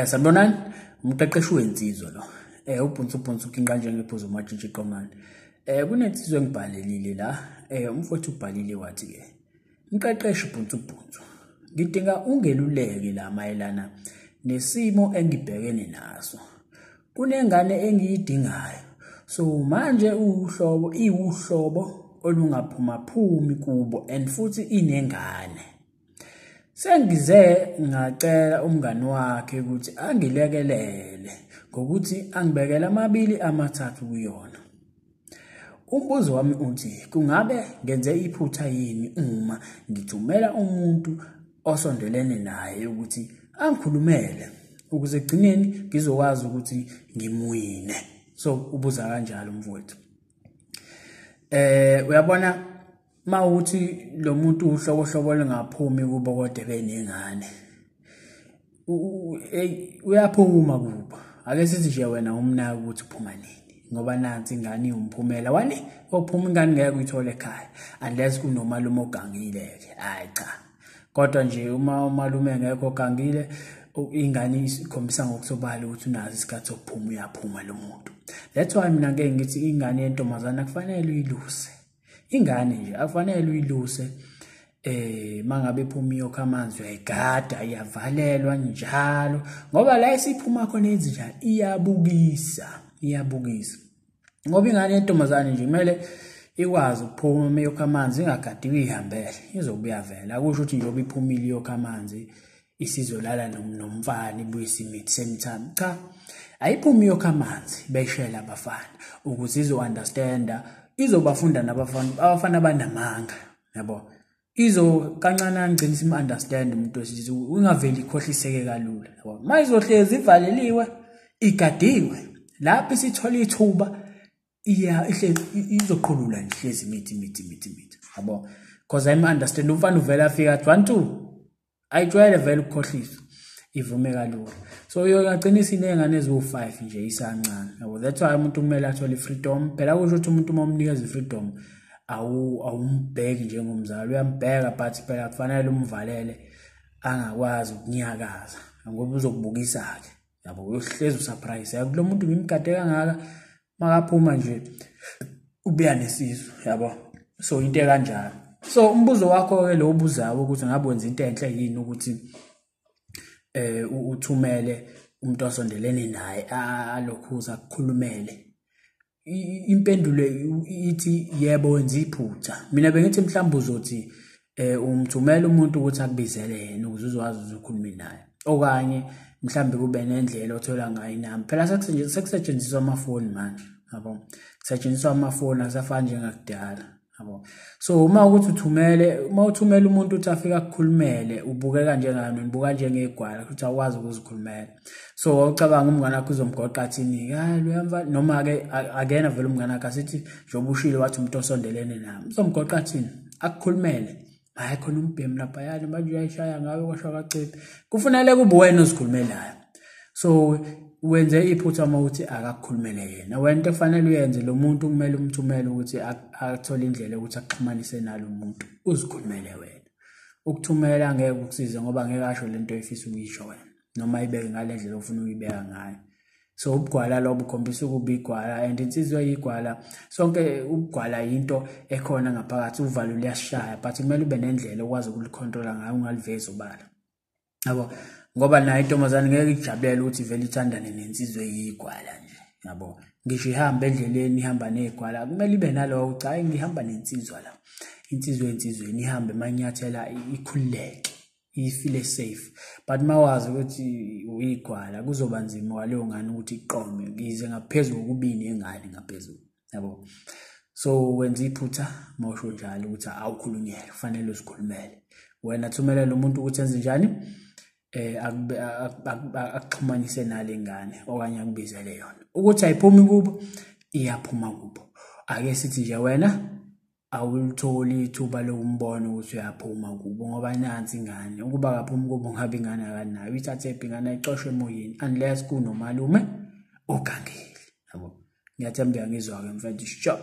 Sanibonani, umqeqeshi wensizwa lo. Ubhunsu ubhunsu ukinqa njengephuzu umatshintshi qomane. Kunensizwa engibhalelile la. Umfowethu ubhalile wathi ke, mqeqeshi bhunsu bhunsu, ngidinga ungeluleke la mayelana nesimo engibhekene naso. Kunengane engiyidingayo. So manje uhlobo iwuhlobo olungaphumaphumi kubo and futhi inengane. Sengize ngacela umngani wakhe ukuthi angilekelele ngokuthi angibekele amabili amathathu kuyona. Umbuzo wami uthi kungabe ngenze iphutha yini uma ngithumela umuntu osondelene naye ukuthi angikhulumele ukuze egcineni ngizokwazi ukuthi ngimwine. So ubuza kanjalo mfowethu. Uyabona mawuthi lo muntu uhlobo hlobo lingaphumi kubo kodwa benengane, uyaphuma kubo. Ake sithi nje wena umnaka ukuthi uphuma nini, ngoba nansi ingane iwumphumela wani ophuma ingane ngeke uyithole ekhaya unless kunomalume ogangile-ke. Hayi cha, kodwa nje uma umalume engekho ogangile, ingane ikhombisa ngokusobala ukuthi unazo isikhathi sokuphuma, uyaphuma lo muntu. That's why mina ngeke ngithi ingane yentombazane akufanele uyiluse. Ingane nje akufanele uyiluse. Mangabe iphuma iyokha amanzi uyayigada, iyavalelwa njalo, ngoba la isiphuma khona yenze njani, iyabukisa, iyabukisa. Ngoba ingane yentombazane nje kumele ikwazi ukuphuma uma iyokha amanzi, ingagadiwe ihambele, izobuya vele. Akusho ukuthi njengoba iphumile iyokha amanzi isizolala nomfana ibuyise imithi same time. Cha, ayiphumi iyokha amanzi beshela abafana ukuze izo-understanda, izobafunda nabafana, abafana banamanga, yabo. Izo kancane ngicina sim-understand umuntu wesilisa, ungaveli ikhohliseke kalula, yabo. Ma izohlezi ivaleliwe, igadiwe, lapho isithola ithuba iya izoqhulula nje hlezi imithi imithi imithi imithi, yabo. Because I'm understand umfana uvela afika athi 1 2, ayijwayele vele ukukhohlisa, ivume kalula. So uyagcina isinengane eziwu-5 nje isancane, yabo. That's why umuntu kumele athole i-freedom. Phela kusho ukuthi umuntu uma umnikeza i-freedom awumbheki njengomzali, uyambheka, but phela kufanele umvalele angakwazi ukunyakaza, ngoba uzokubukisa-ke, yabo. Uyohlezi usurprise kulo muntu ngimgade kangaka, makaphuma nje ubuya nesisu, yabo. So into ekanjalo. So umbuzo wakho-ke lo obuzayo ukuthi ngabe wenza into enhle yini ukuthi uthumele umuntu osondelene naye alokhuza akukhulumele. Impendulo ithi yebo, wenza iphutha. Mina bengithi mhlawumbe uzothi umthumela umuntu ukuthi akubizele yena ukuze uzokwazi ukuthi ukhulume naye, okanye mhlawumbe kube nendlela othola ngayo inamba. Phela sekusetshenziswa amafoni manje, yabo, kusetshenziswa amafoni, akusafani njengakudala, yabo. So uma ukuthi uthumele, uma uthumela umuntu ukuthi afike akukhulumele, ubukeka njengani, ubuka njengegwala ukuthi awukwazi ukuzikhulumela. So wawucabanga umngane wakho uzomgoqa athini, hayi loya, noma ke akena vele umngane wakhe, asithi njengoba ushilo wathi umuntu osondelene nami, uzomgoqa athini akukhulumele. Hayi khona umbhemi lapha yani manje uyayishaya ngawe kwasho kaCebi. Kufanele kube wena ozikhulumelayo. So wenze iphutha uma uthi akakukhulumele yena. Wena into ekufanele uyenze, lo muntu kumele umthumele ukuthi athole indlela yokuthi akuxhumanise nalo muntu, uzikhulumele wena. Ukuthumela ngeke kukusize ngoba ngeke asho lento oyifisa ukuyisho wena, noma ibeke ngale ndlela ofuna ukuyibeka ngayo. So ubugwala lobo bukhombisa ukuba igwala, and insizwa eyigwala, sonke ubugwala yinto ekhona ngaphakathi, uvalo luyashaya, but kumele ube nendlela okwazi ukulicontrola ngayo, ungalivezi ubala, yabo. Ngoba nayo intombazane ngeke ijabulele ukuthi vele ithandane nensizwa eyigwala nje, yabo. Ngisho ihamba endleleni ihamba negwala, kumele ibe nalowo ukuthi hayi ngihamba nensizwa la, insizwa ensizweni ihambe emanyathela ikhululeke, ifile safe. But mawazi ukuthi uyigwala, kuzoba nzima kwaleyo ngane ukuthi iqome ngize ngaphezulu kokubini engane ngaphezulu, yabo. So wenza iphutha mawusho njalo ukuthi awukhulunyelwe, kufanele uzikhulumele wena. Thumela lo muntu ukuthi enze njani, akuxhumanise nale ngane okanye akubizele yona. Ukuthi ayiphumi kubo, iyaphuma kubo. Ake sithi nje wena awulitholi ithuba lokumbona ukuthi uyaphuma kubo, ngoba nansi ingane, ukuba akaphumi kubo ngabe ingane akanayo, uyithathe phi ingane ayixoshwe emoyeni, unless kunomalume ogangile, yabo. Ngiyathemba uyangizwa-ke mfethu. Sho.